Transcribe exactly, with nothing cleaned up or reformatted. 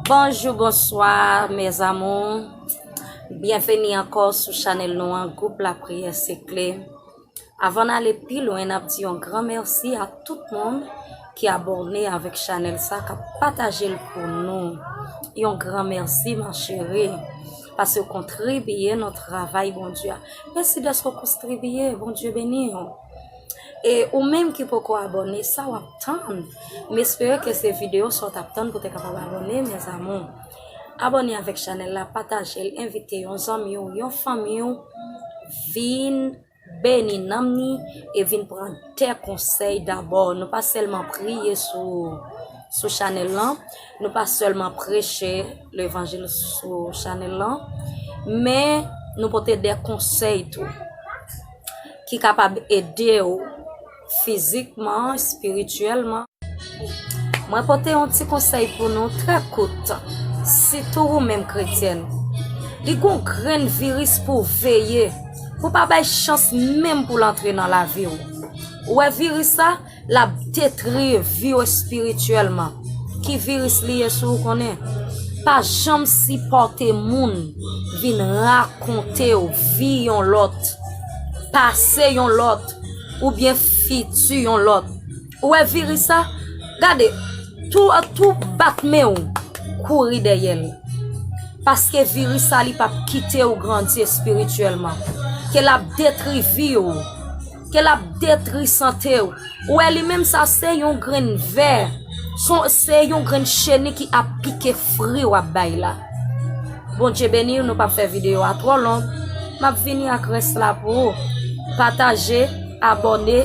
Bonjou, bonswa, mes amours. Byenveni ankò sou chanèl nou an, Gwoup Lapriyè Se Kle. Avan n ale pi lwen, n ap di yon gran mèsi a tout moun ki abòne avèk chanèl sa, k ap pataje l pou nou. Yon gran mèsi, ma chérie, paske w kontribiye nan travay Bondye a. Mèsi dèske w kontribiye, Bondye beni w. E ou menm ki poko abòne, sa w ap tann? M espere ke se videyo sa w t ap tann pou w te kapab abòne, mes amours. Abòne avèk chanèl la, pataje l, envite yon zanmi w, yon fanmi w, vin beni nanm ni e vin pran de konsèy dabò. Nou pa sèlman priye sou, sou chanèl lan, nou pa sèlman preche levanjil sou chanèl lan, men nou pote de konsèy tou ki kapab ede w fizikman, espirityèlman. Mwen pote yon ti konsèy pou nou, trè kout. Sitou ou menm kretyèn, li gon grenn viris pou w veye, pou pa bay chans menm pou l antre nan lavi w. Ou wè viris sa, l ap detri vi w espirityèlman. Ki viris li ye, si w konnen? Pa janm sipòte moun vin rakonte w vi yon lòt, pase yon lòt, oubyen fiti yon lòt. Ou wè viris sa? Gade, tou, tou bat men w, kouri dèyè l. Paske viris sa, li p ap kite w grandi espirityèlman. Ke l ap detri vi w. Ke l ap detri sante w. Ou wè, li menm sa, se yon grenn vè. Se, se yon grenn cheni ki ap pike fri w ap bay la. Bondye beni w, nou p ap fè videyo a twò long. M ap vini ak rès la pou ou. Pataje, abòne,